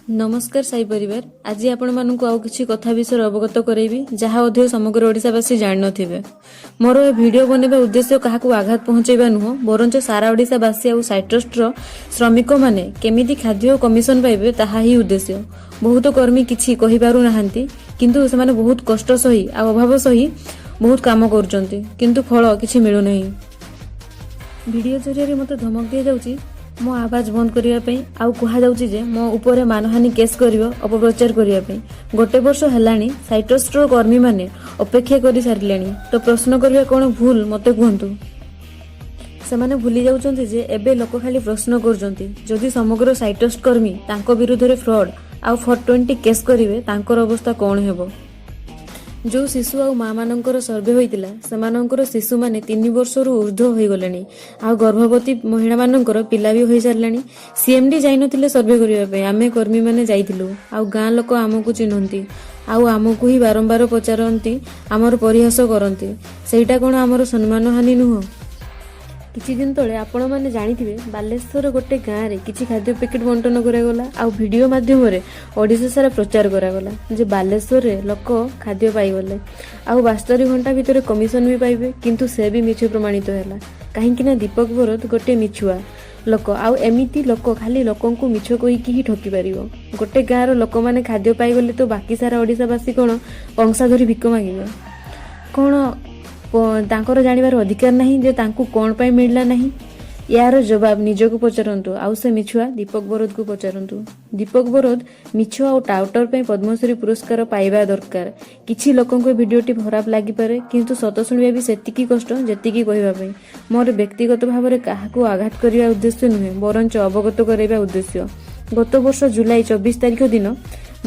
ନମସ୍କାର ସାଇ ପରିବାର। ଆଜି ଆପଣମାନଙ୍କୁ ଆଉ କିଛି କଥା ବିଷୟରେ ଅବଗତ କରାଇବି, ଯାହା ମଧ୍ୟ ସମଗ୍ର ଓଡ଼ିଶାବାସୀ ଜାଣିନଥିବେ। ମୋର ଏ ଭିଡ଼ିଓ ବନେଇବା ଉଦ୍ଦେଶ୍ୟ କାହାକୁ ଆଘାତ ପହଞ୍ଚାଇବା ନୁହଁ, ବରଞ୍ଚ ସାରା ଓଡ଼ିଶାବାସୀ ଆଉ ସାଇଟ୍ରଷ୍ଟର ଶ୍ରମିକମାନେ କେମିତି ଖାଦ୍ୟ ଓ କମିଶନ ପାଇବେ, ତାହା ହିଁ ଉଦ୍ଦେଶ୍ୟ। ବହୁତ କର୍ମୀ କିଛି କହିପାରୁ ନାହାନ୍ତି, କିନ୍ତୁ ସେମାନେ ବହୁତ କଷ୍ଟ ସହି ଆଉ ଅଭାବ ସହି ବହୁତ କାମ କରୁଛନ୍ତି, କିନ୍ତୁ ଫଳ କିଛି ମିଳୁନାହିଁ। ଭିଡ଼ିଓ ଜରିଆରେ ମୋତେ ଧମକ ଦିଆଯାଉଛି ମୋ ଆବାଜ ବନ୍ଦ କରିବା ପାଇଁ, ଆଉ କୁହାଯାଉଛି ଯେ ମୋ ଉପରେ ମାନହାନି କେସ୍ କରିବ ଅପପ୍ରଚାର କରିବା ପାଇଁ। ଗୋଟେ ବର୍ଷ ହେଲାଣି ସାଇଟ୍ରଷ୍ଟର କର୍ମୀମାନେ ଅପେକ୍ଷା କରି ସାରିଲେଣି, ତ ପ୍ରଶ୍ନ କରିବା କ'ଣ ଭୁଲ, ମୋତେ କୁହନ୍ତୁ? ସେମାନେ ଭୁଲି ଯାଉଛନ୍ତି ଯେ ଏବେ ଲୋକ ଖାଲି ପ୍ରଶ୍ନ କରୁଛନ୍ତି। ଯଦି ସମଗ୍ର ସାଇଟ୍ରଷ୍ଟ କର୍ମୀ ତାଙ୍କ ବିରୁଦ୍ଧରେ ଫ୍ରଡ୍ ଆଉ 420 କେସ୍ କରିବେ, ତାଙ୍କର ଅବସ୍ଥା କ'ଣ ହେବ? ଯେଉଁ ଶିଶୁ ଆଉ ମା ମାନଙ୍କର ସର୍ଭେ ହୋଇଥିଲା, ସେମାନଙ୍କର ଶିଶୁମାନେ 3 ବର୍ଷରୁ ଉର୍ଦ୍ଧ୍ୱ ହୋଇଗଲେଣି ଆଉ ଗର୍ଭବତୀ ମହିଳାମାନଙ୍କର ପିଲା ବି ହୋଇସାରିଲାଣି। ସିଏମ୍ଡି ଯାଇନଥିଲେ ସର୍ଭେ କରିବା ପାଇଁ, ଆମେ କର୍ମୀମାନେ ଯାଇଥିଲୁ। ଆଉ ଗାଁ ଲୋକ ଆମକୁ ଚିହ୍ନନ୍ତି ଆଉ ଆମକୁ ହିଁ ବାରମ୍ବାର ପଚାରନ୍ତି, ଆମର ପରିହାସ କରନ୍ତି। ସେଇଟା କ'ଣ ଆମର ସମ୍ମାନହାନି ନୁହଁ? କିଛି ଦିନ ତଳେ ଆପଣମାନେ ଜାଣିଥିବେ, ବାଲେଶ୍ୱର ଗୋଟେ ଗାଁରେ କିଛି ଖାଦ୍ୟ ପ୍ୟାକେଟ୍ ବଣ୍ଟନ କରାଗଲା ଆଉ ଭିଡ଼ିଓ ମାଧ୍ୟମରେ ଓଡ଼ିଶା ସାରା ପ୍ରଚାର କରାଗଲା ଯେ ବାଲେଶ୍ୱରରେ ଲୋକ ଖାଦ୍ୟ ପାଇଗଲେ ଆଉ 72 ଘଣ୍ଟା ଭିତରେ କମିଶନ ବି ପାଇବେ। କିନ୍ତୁ ସେ ବି ମିଛ ପ୍ରମାଣିତ ହେଲା, କାହିଁକି ନା ଦୀପକ ବରୋଦ ଗୋଟେ ମିଛୁଆ ଲୋକ ଆଉ ଏମିତି ଲୋକ ଖାଲି ଲୋକଙ୍କୁ ମିଛ କହିକି ହିଁ ଠକି ପାରିବ। ଗୋଟେ ଗାଁର ଲୋକମାନେ ଖାଦ୍ୟ ପାଇଗଲେ ତ ବାକି ସାରା ଓଡ଼ିଶାବାସୀ କ'ଣ କଂସା ଧରି ଭିକ ମାଗିବେ? କ'ଣ ତାଙ୍କର ଜାଣିବାର ଅଧିକାର ନାହିଁ ଯେ ତାଙ୍କୁ କ'ଣ ପାଇଁ ମିଳିଲା ନାହିଁ? ଏହାର ଜବାବ ନିଜକୁ ପଚାରନ୍ତୁ ଆଉ ସେ ମିଛୁଆ ଦୀପକ ବରୋଦକୁ ପଚାରନ୍ତୁ। ଦୀପକ ବରୋଦ ମିଛ ଆଉ ଟାଉଟର ପାଇଁ ପଦ୍ମଶ୍ରୀ ପୁରସ୍କାର ପାଇବା ଦରକାର। କିଛି ଲୋକଙ୍କୁ ଏ ଭିଡ଼ିଓଟି ଖରାପ ଲାଗିପାରେ, କିନ୍ତୁ ସତ ଶୁଣିବା ବି ସେତିକି କଷ୍ଟ ଯେତିକି କହିବା ପାଇଁ। ମୋର ବ୍ୟକ୍ତିଗତ ଭାବରେ କାହାକୁ ଆଘାତ କରିବା ଉଦ୍ଦେଶ୍ୟ ନୁହେଁ, ବରଞ୍ଚ ଅବଗତ କରାଇବା ଉଦ୍ଦେଶ୍ୟ। ଗତ ବର୍ଷ ଜୁଲାଇ 24 ତାରିଖ ଦିନ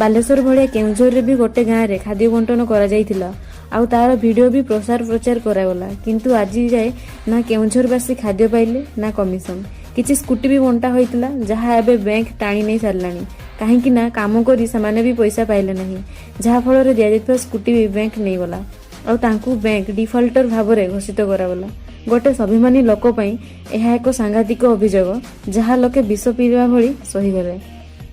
ବାଲେଶ୍ୱର ଭଳିଆ କେଉଁଝରରେ ବି ଗୋଟେ ଗାଁରେ ଖାଦ୍ୟ ବଣ୍ଟନ କରାଯାଇଥିଲା ଆଉ ତାର ଭିଡ଼ିଓ ବି ପ୍ରସାର ପ୍ରଚାର କରାଗଲା। କିନ୍ତୁ ଆଜି ଯାଏ ନା କେଉଁଝରବାସୀ ଖାଦ୍ୟ ପାଇଲେ ନା କମିଶନ। କିଛି ସ୍କୁଟି ବି ବଣ୍ଟା ହୋଇଥିଲା, ଯାହା ଏବେ ବ୍ୟାଙ୍କ ଟାଣି ନେଇ ସାରିଲାଣି, କାହିଁକି ନା କାମ କରି ସେମାନେ ବି ପଇସା ପାଇଲେ ନାହିଁ, ଯାହାଫଳରେ ଦିଆଯାଇଥିବା ସ୍କୁଟି ବି ବ୍ୟାଙ୍କ ନେଇଗଲା ଆଉ ତାଙ୍କୁ ବ୍ୟାଙ୍କ ଡିଫଲ୍ଟର ଭାବରେ ଘୋଷିତ କରାଗଲା। ଗୋଟେ ସ୍ୱାଭିମାନୀ ଲୋକ ପାଇଁ ଏହା ଏକ ସାଂଘାତିକ ଅଭିଯୋଗ, ଯାହା ଲୋକେ ବିଷ ପିଇବା ଭଳି ସହିଗଲେ।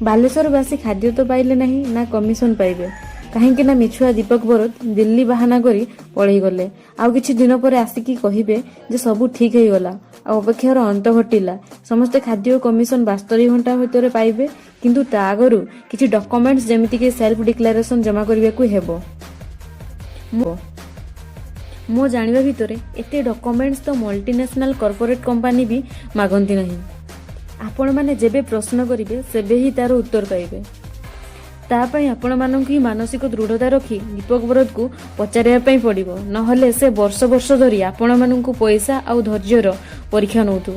ବାଲେଶ୍ୱରବାସୀ ଖାଦ୍ୟ ତ ପାଇଲେ ନାହିଁ ନା କମିଶନ ପାଇବେ, କାହିଁକି ନା ମିଛୁଆ ଦୀପକ ବରୋଦ ଦିଲ୍ଲୀ ବାହାନା କରି ପଳେଇଗଲେ। ଆଉ କିଛି ଦିନ ପରେ ଆସିକି କହିବେ ଯେ ସବୁ ଠିକ ହେଇଗଲା ଆଉ ଅପେକ୍ଷାର ଅନ୍ତ ଘଟିଲା, ସମସ୍ତେ ଖାଦ୍ୟ ଓ କମିଶନ 72 ଘଣ୍ଟା ଭିତରେ ପାଇବେ। କିନ୍ତୁ ତା ଆଗରୁ କିଛି ଡକୁମେଣ୍ଟସ, ଯେମିତିକି ସେଲ୍ଫ ଡିକ୍ଲାରେସନ ଜମା କରିବାକୁ ହେବ। ମୋ ଜାଣିବା ଭିତରେ ଏତେ ଡକୁମେଣ୍ଟସ ତ ମଲ୍ଟିନ୍ୟାସନାଲ କର୍ପୋରେଟ କମ୍ପାନୀ ବି ମାଗନ୍ତି ନାହିଁ। ଆପଣମାନେ ଯେବେ ପ୍ରଶ୍ନ କରିବେ, ସେବେ ହିଁ ତାର ଉତ୍ତର ପାଇବେ। ତା ପାଇଁ ଆପଣମାନଙ୍କୁ ହିଁ ମାନସିକ ଦୃଢ଼ତା ରଖି ଦୀପକ ବରୋଦକୁ ପଚାରିବା ପାଇଁ ପଡ଼ିବ, ନହେଲେ ସେ ବର୍ଷ ବର୍ଷ ଧରି ଆପଣମାନଙ୍କୁ ପଇସା ଆଉ ଧୈର୍ଯ୍ୟର ପରୀକ୍ଷା ନେଉଥିବ।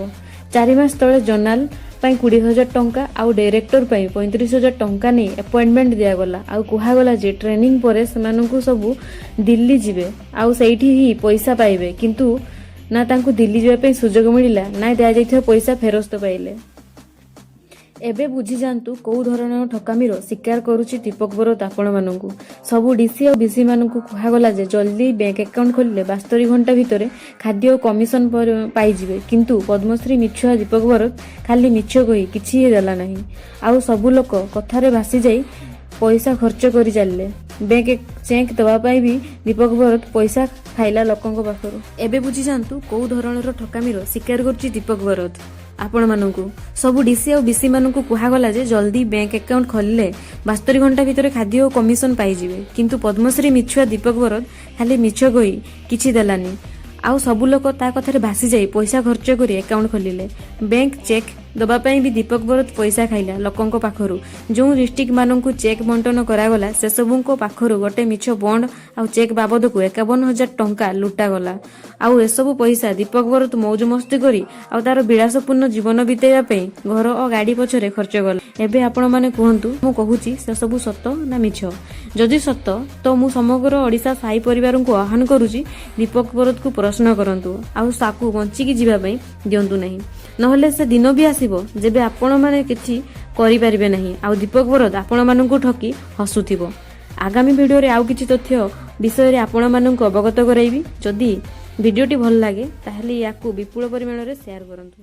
4 ମାସ ତଳେ ଜୋନାଲ ପାଇଁ 20,000 ଟଙ୍କା ଆଉ ଡାଇରେକ୍ଟର ପାଇଁ 35,000 ଟଙ୍କା ନେଇ ଆପଏଣ୍ଟମେଣ୍ଟ ଦିଆଗଲା ଆଉ କୁହାଗଲା ଯେ ଟ୍ରେନିଂ ପରେ ସେମାନଙ୍କୁ ସବୁ ଦିଲ୍ଲୀ ଯିବେ ଆଉ ସେଇଠି ହିଁ ପଇସା ପାଇବେ। କିନ୍ତୁ ନା ତାଙ୍କୁ ଦିଲ୍ଲୀ ଯିବା ପାଇଁ ସୁଯୋଗ ମିଳିଲା, ନା ଦିଆଯାଇଥିବା ପଇସା ଫେରସ୍ତ ପାଇଲେ। ଏବେ ବୁଝିଯାଆନ୍ତୁ କୋଉ ଧରଣର ଠକାମିର ଶିକାର କରୁଛି ଦୀପକ ବରୋଦ ଆପଣମାନଙ୍କୁ। ସବୁ ଡିସି ଆଉ ବିସି ମାନଙ୍କୁ କୁହାଗଲା ଯେ ଜଲ୍ଦି ବ୍ୟାଙ୍କ ଆକାଉଣ୍ଟ ଖୋଲିଲେ 72 ଘଣ୍ଟା ଭିତରେ ଖାଦ୍ୟ ଓ କମିଶନ ପାଇଯିବେ। କିନ୍ତୁ ପଦ୍ମଶ୍ରୀ ମିଛୁଆ ଦୀପକ ବରୋଦ ଖାଲି ମିଛ କହି କିଛି ଦେଲା ନାହିଁ ଆଉ ସବୁ ଲୋକ କଥାରେ ଭାସିଯାଇ ପଇସା ଖର୍ଚ୍ଚ କରି ଚାଲିଲେ। ବ୍ୟାଙ୍କ ଚେକ୍ ଦେବା ପାଇଁ ବି ଦୀପକ ବରୋଦ ପଇସା ଖାଇଲା ଲୋକଙ୍କ ପାଖରୁ। ଏବେ ବୁଝିଯାଆନ୍ତୁ କୋଉ ଧରଣର ଠକାମିର ଶିକାର କରୁଛି ଦୀପକ ବରୋଦ ଆପଣମାନଙ୍କୁ। ସବୁ ଡିସି ଆଉ ବିସି ମାନଙ୍କୁ କୁହାଗଲା ଯେ ଜଲ୍ଦି ବ୍ୟାଙ୍କ ଆକାଉଣ୍ଟ ଖୋଲିଲେ 72 ଘଣ୍ଟା ଭିତରେ ଖାଦ୍ୟ ଓ କମିଶନ ପାଇଯିବେ। କିନ୍ତୁ ପଦ୍ମଶ୍ରୀ ମିଛୁଆ ଦୀପକ ବରୋଦ ଖାଲି ମିଛ କହି କିଛି ଦେଲାନି ଆଉ ସବୁ ଲୋକ ତା କଥାରେ ଭାସିଯାଇ ପଇସା ଖର୍ଚ୍ଚ କରି ଆକାଉଣ୍ଟ ଖୋଲିଲେ। ବ୍ୟାଙ୍କ ଚେକ୍ ଦେବା ପାଇଁ ବି ଦୀପକ ବରୋଦ ପଇସା ଖାଇଲା ଲୋକଙ୍କ ପାଖରୁ। ଯେଉଁ ଡିଷ୍ଟ୍ରିକ୍ଟ ମାନଙ୍କୁ ଚେକ୍ ବଣ୍ଟନ କରାଗଲା, ସେସବୁଙ୍କ ପାଖରୁ ଗୋଟେ ମିଛ ବଣ୍ଡ ଆଉ ଚେକ୍ ବାବଦକୁ 51,000 ଟଙ୍କା ଲୁଟାଗଲା। ଆଉ ଏସବୁ ପଇସା ଦୀପକ ବରୋଦ ମୌଜ ମସ୍ତି କରି ଆଉ ତାର ବିଳାସପୂର୍ଣ୍ଣ ଜୀବନ ବିତେଇବା ପାଇଁ ଘର ଓ ଗାଡି ପଛରେ ଖର୍ଚ୍ଚ କଲା। ଏବେ ଆପଣମାନେ କୁହନ୍ତୁ, ମୁଁ କହୁଛି ସେସବୁ ସତ ନା ମିଛ? ଯଦି ସତ, ତ ମୁଁ ସମଗ୍ର ଓଡ଼ିଶା ସାଇ ପରିବାରଙ୍କୁ ଆହ୍ୱାନ କରୁଛି, ଦୀପକ ବରୋଦକୁ ପ୍ରଶ୍ନ କରନ୍ତୁ ଆଉ ତାକୁ ବଞ୍ଚିକି ଯିବା ପାଇଁ ଦିଅନ୍ତୁ ନାହିଁ। ନହେଲେ ସେ ଦିନ ବି ଆସିବ ଯେବେ ଆପଣମାନେ କିଛି କରିପାରିବେ ନାହିଁ ଆଉ ଦୀପକ ବରୋଦ ଆପଣମାନଙ୍କୁ ଠକି ହସୁଥିବ। ଆଗାମୀ ଭିଡ଼ିଓରେ ଆଉ କିଛି ତଥ୍ୟ ବିଷୟରେ ଆପଣମାନଙ୍କୁ ଅବଗତ କରାଇବି। ଯଦି ଭିଡ଼ିଓଟି ଭଲ ଲାଗେ, ତାହେଲେ ୟାକୁ ବିପୁଳ ପରିମାଣରେ ସେୟାର କରନ୍ତୁ।